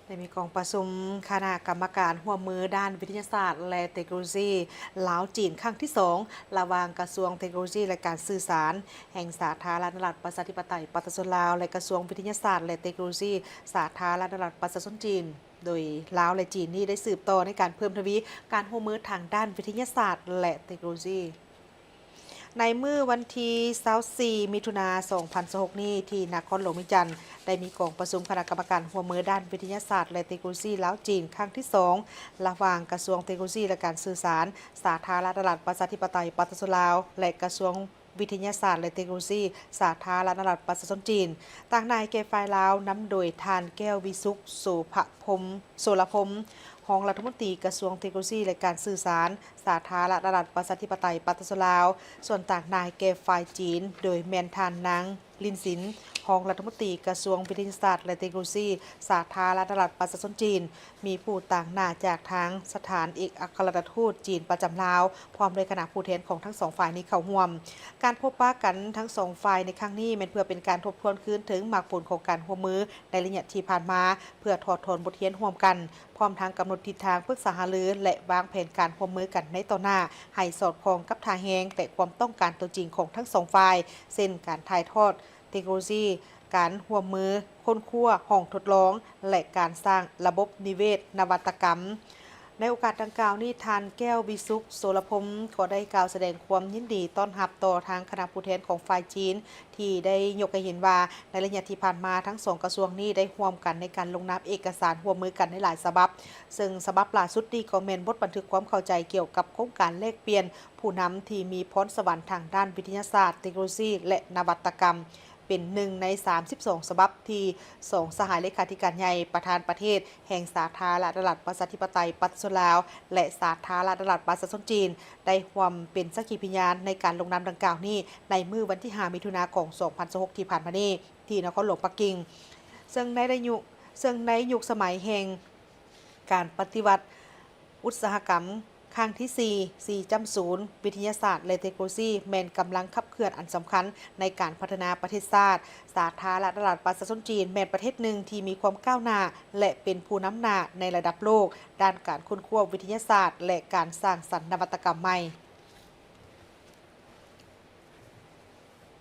ໄດ້ມີກອງປະຊຸມຄະນະກຳມະການຮ່ວມມືດ້ານວິທະຍາສາດ ແລະ ເຕັກໂນໂລຊີ ລາວ-ຈີນ ຄັ້ງທີສອງ ລະຫວ່າງກະຊວງເຕັກໂນໂລຊີ ແລະ ການສື່ສານ ແຫ່ງສາທາລະນະລັດ ປະຊາທິປະໄຕ ປະຊາຊົນລາວ ແລະ ກະຊວງວິທະຍາສາດ ແລະ ເຕັກໂນໂລຊີ ສາທາລະນະລັດ ປະຊາຊົນຈີນ. ໂດຍລາວ ແລະ ຈີນນີ້ໄດ້ສືບຕໍ່ໃນການເພີ່ມທະວີການຮ່ວມມືທາງດ້ານວິທະຍາສາດ ແລະ ເຕັກໂນໂລຊີ. ໃນມື້ວັນທີຊາວສີ່ ມິຖຸນາ ສອງພັນຊາວຫົກນີ້ ທີ່ນະຄອນຫຼວງວຽງຈັນ ໄດ້ມີກອງປະຊຸມຄະນະກຳມະການຮ່ວມມືດ້ານວິທະຍາສາດ ແລະ ເຕັກໂນໂລຊີ ລາວ-ຈີນ ຄັ້ງທີສອງ ລະຫວ່າງກະຊວງເຕັກໂນໂລຊີ ແລະ ການສື່ສານ ສາທາລະນະລັດ ປະຊາທິປະໄຕ ປະຊາຊົນລາວ ແລະ ກະຊວງວິທະຍາສາດ ແລະ ເຕັກໂນໂລຊີ ສາທາລະນະລັດ ປະຊາຊົນຈີນ. ຕາງໜ້າແກ່ຝ່າຍລາວ ນຳໂດຍທ່ານ ແກ້ວວິສຸກ ໂສພະພົມ ໂສລະພົມ ຮອງລັດຖະມົນຕີກະຊວງເຕັກໂນໂລຊີ ແລະ ການສື່ສານ ສາທາລະນະລັດ ປະຊາທິປະໄຕ ປະຊາຊົນລາວ. ສ່ວນຕາງໜ້າແກ່ຝ່າຍຈີນ ໂດຍແມ່ນທ່ານ ນາງ ລິນຊິນ ຮອງລັດຖະມົນຕີກະຊວງວິທະຍາສາດ ແລະ ເຕັກໂນໂລຊີ ສາທາລະນະລັດ ປະຊາຊົນຈີນ, ມີຜູ້ຕາງໜ້າຈາກທາງສະຖານເອກອັກຄະລັດຖະທູດຈີນປະຈຳລາວ ພ້ອມດ້ວຍຄະນະຜູ້ແທນຂອງທັງສອງຝ່າຍນີ້ເຂົ້າຮ່ວມ. ການພົບປະກັນທັງສອງຝ່າຍໃນຄັ້ງນີ້ ແມ່ນເພື່ອເປັນການທົບທວນຄືນເຖິງໝາກຜົນຂອງການຮ່ວມມືໃນໄລຍະທີ່ຜ່ານມາ, ເພື່ອຖອດຖອນບົດຮຽນຮ່ວມກັນ, ພ້ອມທັງກຳນົດທິດທາງປຶກສາຫາລື ແລະ ວາງແຜນການຮ່ວມມືກັນໃນຕໍ່ໜ້າ ໃຫ້ສອດຄ່ອງກັບທ່າແຮງ ແລະ ຄວາມຕ້ອງການຕົວຈິງຂອງທັງສອງຝ່າຍ, ເຊັ່ນ ການຖ່າຍທອດເຕັກໂນໂລຊີ, ການຮ່ວມມືຄົ້ນຄວ້າຫ້ອງທົດລອງ ແລະ ການສ້າງລະບົບນິເວດນະວັດຕະກຳ. ໃນໂອກາດດັ່ງກ່າວນີ້, ທ່ານ ແກ້ວວິສຸກ ໂສລະພົມ ກໍໄດ້ກ່າວສະແດງຄວາມຍິນດີຕ້ອນຮັບຕໍ່ທາງຄະນະຜູ້ແທນຂອງຝ່າຍຈີນ ທີ່ໄດ້ຍົກໃຫ້ເຫັນວ່າ ໃນໄລຍະທີ່ຜ່ານມາ ທັງສອງກະຊວງນີ້ໄດ້ຮ່ວມກັນໃນການລົງນາມເອກະສານຮ່ວມມືກັນໃນຫຼາຍສະບັບ, ເຊິ່ງສະບັບຫຼ້າສຸດນີ້ກໍແມ່ນບົດບັນທຶກຄວາມເຂົ້າໃຈກ່ຽວກັບໂຄງການແລກປ່ຽນຜູ້ນຳທີ່ມີພອນສະຫວັນທາງດ້ານວິທະຍາສາດ, ເຕັກໂນໂລຊີ ແລະ ນະວັດຕະກຳ ເປັນໜຶ່ງໃນສາມສິບສອງສະບັບທີ່ສອງສະຫາຍເລຂາທິການໃຫຍ່ ປະທານປະເທດແຫ່ງສາທາລະນະລັດ ປະຊາທິປະໄຕ ປະຊາຊົນລາວ ແລະ ສາທາລະນະລັດ ປະຊາຊົນຈີນ ໄດ້ຮ່ວມເປັນສັກຂີພະຍານໃນການລົງນາມດັ່ງກ່າວນີ້ ໃນມື້ວັນທີຫ້າ ມິຖຸນາ ຂອງ ສອງພັນຊາວຫົກ ທີ່ຜ່ານມານີ້ ທີ່ນະຄອນຫຼວງປັກກິ່ງ. ເຊິ່ງໃນໄລຍຸກ ເຊິ່ງໃນຍຸກສະໄໝແຫ່ງການປະຕິວັດອຸດສາຫະກຳຄັ້ງທີສີ່ ສີ່ຈ້ຳສູນ ວິທະຍາສາດ ແລະ ເຕັກໂນໂລຊີ ແມ່ນກຳລັງຂັບເຄື່ອນອັນສຳຄັນໃນການພັດທະນາປະເທດຊາດ. ສາທາລະນະລັດ ປະຊາຊົນຈີນ ແມ່ນປະເທດໜຶ່ງທີ່ມີຄວາມກ້າວໜ້າ ແລະ ເປັນຜູ້ນຳໜ້າໃນລະດັບໂລກ ດ້ານການຄົ້ນຄວ້າວິທະຍາສາດ ແລະ ການສ້າງສັນນະວັດຕະກຳໃໝ່.